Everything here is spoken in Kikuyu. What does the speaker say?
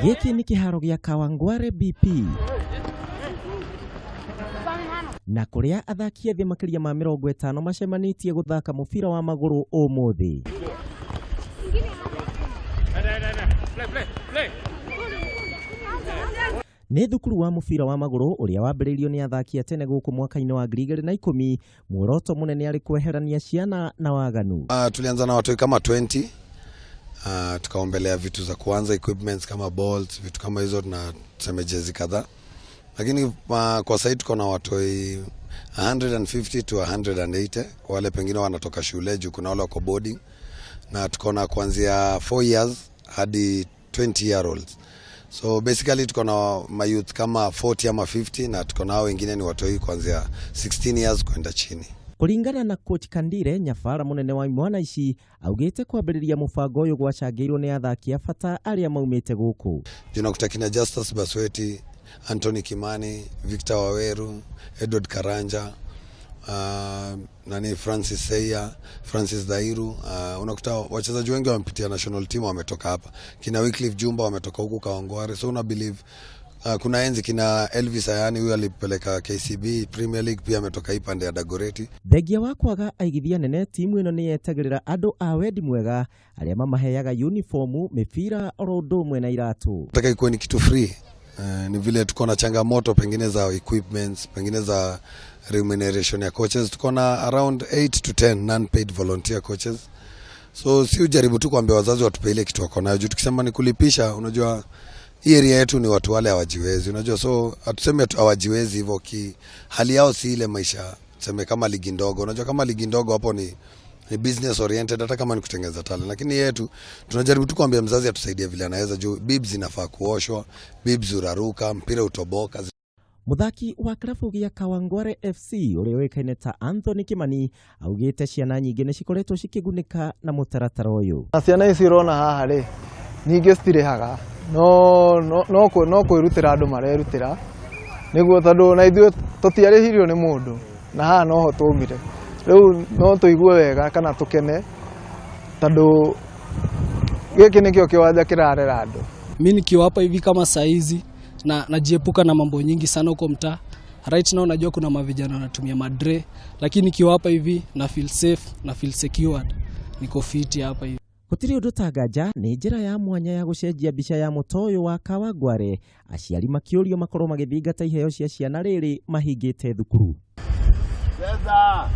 Gĩkĩ nĩ kĩharo gĩa Kawangware BP na kũrĩa athaki ethĩ makĩria ma 50 macemanĩtie gũthaka mũbira wa magũrũ ũmũthĩ. Nĩ thukuru wa mũbira wa magũrũ ũrĩa wambĩrĩirio nĩ athaki a tene gũkũ mwaka-inĩ wa 2010, muoroto mũnene arĩ kweherania ciana na waganu. Tulianza na watoi kama 20. Tukaombelea vitu za kuanza, equipments kama balls, vitu kama hizo na tuseme jezi kadhaa, lakini kwa sahii tuko na watoi 150 to 180, wale pengine wanatoka shule juu kuna wale wako boarding, na tuko na kuanzia 4 years hadi 20 year olds. So basically tuko na mayouth kama 40 ama 50, na tuko na hao wengine ni watoi kuanzia 16 years kwenda chini. Kũringana na coach Kandire Nyabara, mũnene wa imwana ici, augĩte kwambĩrĩria mũbango ũyũ gwacangĩirwo nĩ athaki a bata arĩa maumĩte gũkũ. Unakuta kina Justus Basweti, Anthony Kimani, Victor Waweru, Edward Karanja, nani, Francis Seya, Francis Dhairu. Unakuta wachezaji wengi wamepitia national team wametoka hapa. Kina Wycliffe Jumba wametoka huku Kawangware. So una believe kuna enzi kina Elvis Ayani, huyu alipeleka KCB Premier League, pia ametoka hii pande ya Dagoretti. Thengia wa kwaga aigithia nene, timu ĩno nĩ yetagĩrĩra andũ a wendi mwega arĩa mamaheaga uniformu, mĩbira oro ũndũ ũmwe na iratũ. Nataka ikuwe ni kitu free. Ni vile tuko na changamoto pengine za equipments, pengine za remuneration ya coaches. Tuko na around 8 to 10 non-paid volunteer coaches. So si ujaribu tu kuambia wazazi watupe ile kitu wako nayo, juu tukisema ni kulipisha, unajua hii area yetu ni watu wale hawajiwezi, unajua, so hatuseme tu hawajiwezi hivyo, ki hali yao si ile maisha tuseme kama ligi ndogo. Unajua kama ligi ndogo hapo ni business oriented, hata kama ni kutengeza talent, lakini yetu tunajaribu tu kuambia mzazi atusaidie vile anaweza, juu bibs zinafaa kuoshwa, bibs uraruka, mpira utoboka. Mũthaki wa kĩrabu gĩa Kawangware FC ũrĩa ũĩkaine ta Anthony Kimani augĩte ciana nyingĩ nĩ cikoretwo cikĩgunĩka na mũtaratara ũyũ. Na ciana ici ũrona haha rĩ, nyingĩ citirĩhaga, no kwĩrutĩra andũ marerutĩra nĩguo, tondũ na ithuĩ tũtiarĩhirio nĩ mũndũ na haha noho twaumire. Rĩu no tũigue wega kana tũkene tondũ gĩkĩ nĩkĩo kĩwanja kĩrarera andũ. Mi nikiwa hapa hivi kama saizi na najiepuka na mambo nyingi sana huko mtaa. Right now najua kuna mavijana wanatumia madre, lakini nikiwa hapa hivi na feel safe, na feel secured, niko fiti hapa hivi. Gũtirĩ ũndũ ta nganja nĩ njĩra ya mwanya ya gũcenjia mbica ya mũto ũyũ wa Kawangware, aciari makĩũrio makorwo magĩthingata iheo cia ciana rĩrĩ mahingĩte thukuru. Cheza.